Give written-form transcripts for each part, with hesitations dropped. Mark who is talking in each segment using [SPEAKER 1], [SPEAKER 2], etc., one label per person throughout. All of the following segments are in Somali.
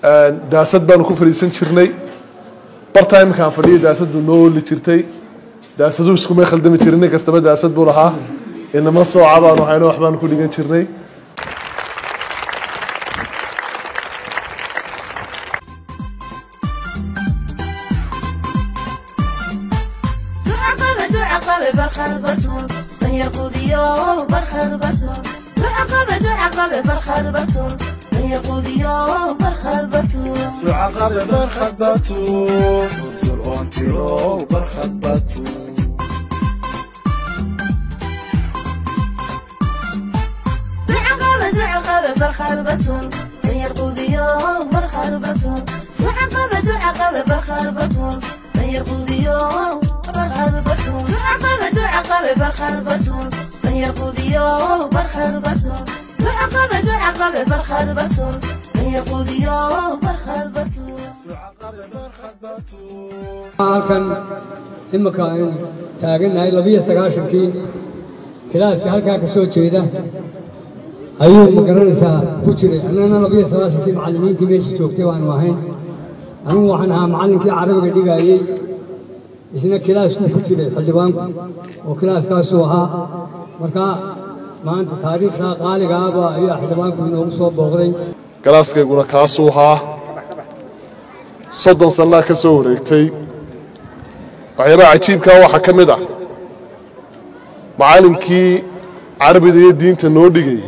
[SPEAKER 1] Daasad baanu ku fadhiisan jirnay. Bartaa iminkaan fadhiyay daasad buu noo oli jirtay. Daasaduhu iskumay khaldami jirin, nin kastaba daasad buu lahaa. Inama sooca baanu hayno, wax baanu ku dhigan jirnay.
[SPEAKER 2] Halkan iminka aynu taagannahay 92-kii kilaaska halkaa ka soo jeeda ayuu, ma garanaysaa, ku jiray. Annagana 92-kii macallimiintii meesha joogtay baanu ahayn. Anugu waxaan ahaa macallinkii Carabiga dhigaayey, isna kilaaskuu ku jiray xildhibaanku oo kilaaskaasuu ahaa. Marka maanta taariikhdaa qaaligaaba ayaa xildhibaanku inoogu soo booqday.
[SPEAKER 1] Galaaskayguna kaasuu ahaa. 30 sannaa ka soo wareegtay. Waxyaabaha cajiibkaa waxaa ka mid ah macallinkii Carabida iyo diinta noo dhigayay,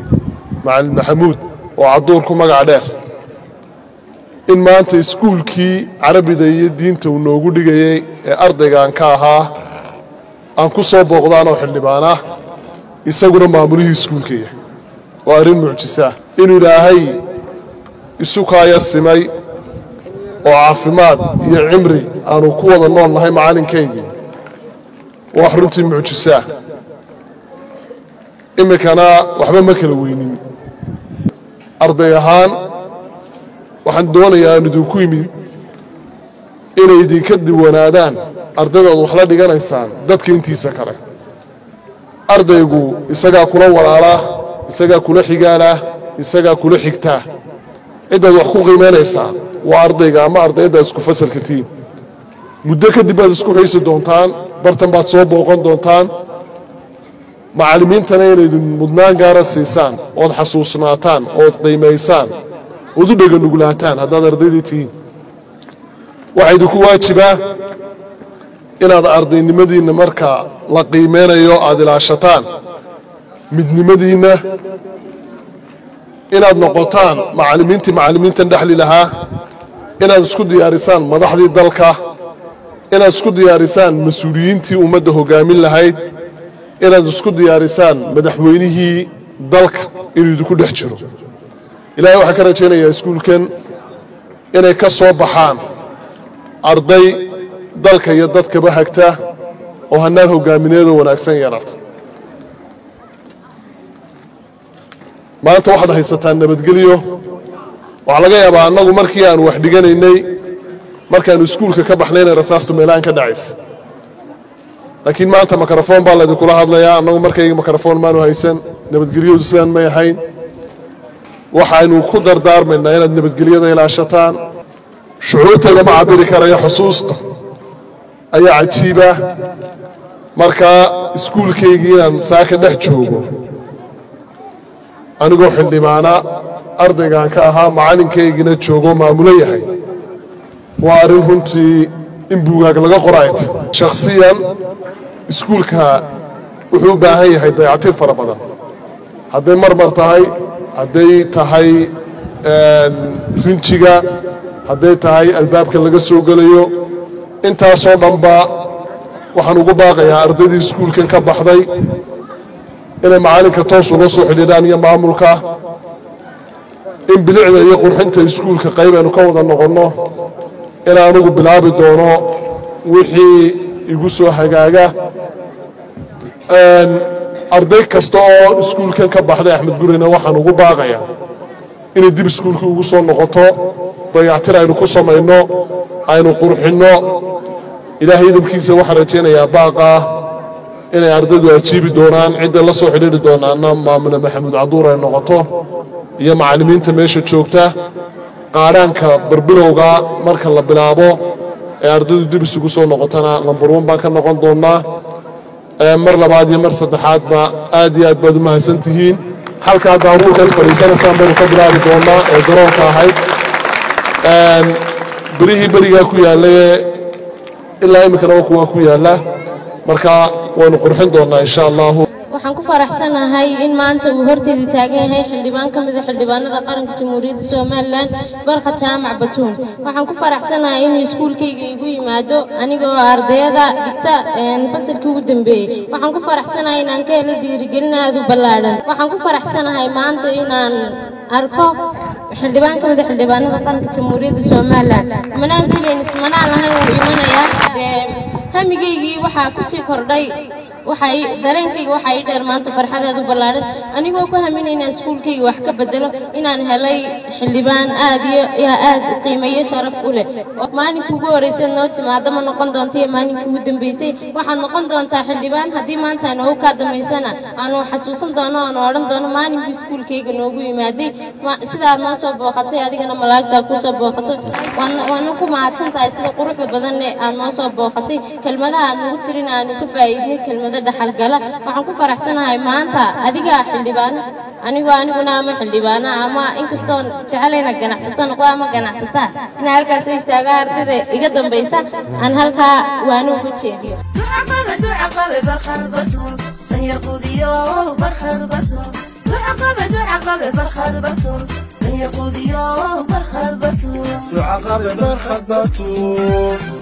[SPEAKER 1] Macallin Maxamuud oo Cadduur ku magac dheer, in maanta iskuulkii Carabida iyo diinta uu noogu dhigayay ee ardaygaan ka ahaa aan ku soo booqdaanoo xildhibaan ah, isaguna maamulihii iskuulkaya. Waa arrin mucjisaa inuu Ilaahay isu kaaya simay oo caafimaad iyo cimri aanu ku wada nool nahay macallinkaygii. Waa wax runtii mucjisaa. Iminkana waxba ma kala weynin. Arday ahaan waxaan doonayaa aan idinku yimid inay idinka diwanaadaan ardaydaad wax la dhiganaysaan dadka intiisa kale. Ardaygu isagaa kula walaalaa, isagaa kula xigaalaa, isagaa kula xigtaa. Ciddaad wax ku qiimaynaysaa waa ardayga ama ardaydaad isku fasalka tihiin. Muddo kadib baad isku xiisi doontaan, bartan baad soo booqan doontaan. Macallimiintana inaydin mudnaan gaara siisaan ood xasuusnaataan ood qiimaysaan ood u dhega nuglaataan haddaad ardaydii tihiin. Waxaa idinku waajibaa inaad ardaynimadiinna marka la qiimeynayo aada ilaashataan midnimadiinna, inaad noqotaan macallimiintii macallimiintan dhexli lahaa, inaad isku diyaarisaan madaxdii dalka, inaad isku diyaarisaan mas-uuliyiintii ummadda hoggaamin lahayd, inaad isku diyaarisaan madaxweynihii dalka inuu idinku dhex jiro. Ilaahay waxaan ka rajaynayaa iskuulkan inay ka soo baxaan arday dalka iyo dadkaba hagta oo hannaan hoggaamineedoo wanaagsan yeelata. Maanta waxaad haysataan nabadgelyo. Waxaa laga yaabaa annagu markii aanu wax dhiganaynay, markaanu iskuulka ka baxnayna, rasaastu meelahaan ka dhacaysa, laakiin maanta makarafoon baa laydinkula hadlayaa. Annagu markayga makarafoon maanu haysan, nabadgelyadu sidaan may ahayn. Waxaynu ku dardaarmaynaa inaad nabadgelyada ilaashataan. Shucuurteeda ma cabiri karayo, xusuusta ayaa cajiiba. Markaa iskuulkaygii inaan saaka dhex joogo anigoo xildhibaana, ardaygaan ka ahaa macallinkaygina joogo, maamulo yahay, waa arrin runtii in buugaag laga qoraayta. Shakhsiyan iskuulka wuxuu u baahan yahay dayactir fara badan, hadday marmar tahay, hadday tahay rinjiga, hadday tahay albaabka laga soo gelayo. Intaasoo dhanba waxaan ugu baaqayaa ardaydii iskuulkan ka baxday inay macallinka toos ula soo xidhiidhaan iyo maamulka, in bilicda iyo qurxinta iskuulka qayb aynu ka wada noqonno, in anugu bilaabi doono wixii igu soo hagaaga. Arday kasta oo iskuulkan ka baxday Axmed Gurina waxaan ugu baaqayaa inay dib iskuulkii ugu soo noqoto, dayactir aynu ku samayno, aynu qurxinno. Ilaahay idamkiisa waxaan rajaynayaa baaqaa inay ardaydu ajiibi doonaan. Cidda la soo xidhiidhi doonaana maamule Maxamuud Caduur ay noqoto iyo macallimiinta meesha joogta. Qaadhaanka barbilowga marka la bilaabo ee ardaydu dib isugu soo noqotana lambar 1 baan ka noqon doonaa. Mar labaad iyo mar saddexaadba aad iyo aad baad u mahadsantihiin. Halkaa daabuurkan fadhiisanaysaan baynu ka bilaabi doonaa ee garoonka ahayd berihii berigaa ku yaallay ilaa iminkana kuwaa ku yaalla, marka waynu qurxin doonaa insha allahu.
[SPEAKER 3] Waxaan ku faraxsanahay in maanta uu horteeda taagan yahay xildhibaan ka mid ah xildhibaanada qaranka Jamhuuriyadda Somaliland, Barkhad Jaamac Batuun. Waxaan ku faraxsanahay inuu iskuulkayga igu yimaado anigoo ardayada dhigta fasalkii ugu dambeeyey. Waxaan ku faraxsanahay inaan ka helo dhiirigelin aad u ballaadhan. Waxaan ku faraxsanahay maanta inaan arko xildhibaan ka mid ah xildhibaanada qaranka Jamhuuriyadda Somaliland. Manaan filayn, ismanaan lahayn wuu imanayaa. Hamigaygii waxaa kusii kordhay, waxay dareenkayga waxaa ii dheer maanta farxadeed u ballaadhan, anigoo ku haminayna iskuulkayga wax ka bedelo, inaan helay xildhibaan aad iyo aad u qiimeeyo sharaf u leh. Maalinka ugu horreysay noo timaado ma noqon doonta iyo maalinkii ugu dambeysay. Waxaad noqon doontaa xildhibaan haddii maanta noogu kaa dambaysana aanu xasuusan doono, aanu odhan doono maalinkii iskuulkayga noogu yimaaday sidaad noo soo booqatay, adigana malaa'igtaa kuu soo booqato. Waana ku mahadsan tahay sida quruxda badan leh aad noo soo booqatay, kelmadaha aad nagu tirin aanu ka faa'iidnay, kelmado dhaxalgala. Waxaan ku faraxsanahay maanta adiga xildhibaano, anigoo aniguna ama xildhibaana ama inkastoon jecelayna ganacsato noqdo ama ganacsataa, inaan halkaas soo istaaga ardayda iga dambaysa aan halkaa waano uga jeediyo.
[SPEAKER 4] Ducaqabe Barkhad Batuun,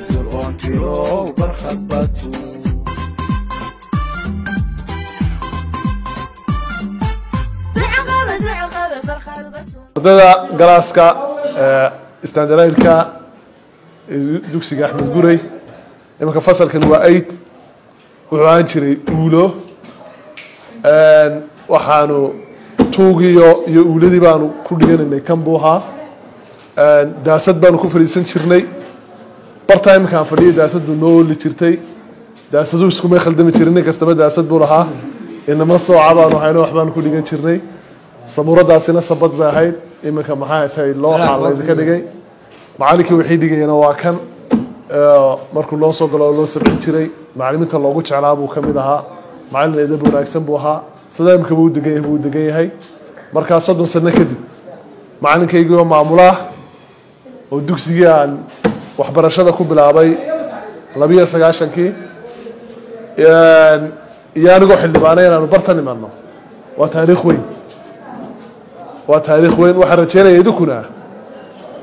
[SPEAKER 4] durdur-oontirow Barkhad Batuun.
[SPEAKER 1] Ardayda galaaska standaraylka dugsiga Axmed Gurey, imanka fasalkan waa 8, wuxuu ahaan jiray uulo. Waxaanu tuugiyo iyo uuladii baanu ku dhiganaynay kan buu ahaa. Daasad baanu ku fadhiisan jirnay bartaa iminkaan fadhiya, daasad buu noo oli jirtay. Daasaduhu iskumay khaldami jirin, nin kastaba daasad buu lahaa. Inama sooca baanu hayno, wax baanu ku dhigan jirnay. Samuuradaasina sabad bay ahayd, iminka maxay tahay looxa laydinka dhigay. Macallinkii wixii dhigayana waa kan, markuu loo soo galo oo loo sabcin jiray. Macallimiinta loogu jeclaa buu ka mid ahaa, macallin edab wanaagsan buu ahaa. Sidaa imika buu degan yahay, buu degan yahay. Markaa 30 sano kadib macalinkaygii oo maamulaah oo dugsigii aan waxbarashada ku bilaabay 92-kii iyo anigoo xildhibaanay inaanu bartan imanno waa taariikh weyn, waa taariikh weyn. Waxaan rajeynaya idinkuna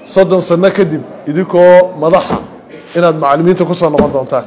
[SPEAKER 1] 30 sano kadib idinkoo madaxa inaad macallimiinta kusoo noqon doontaan.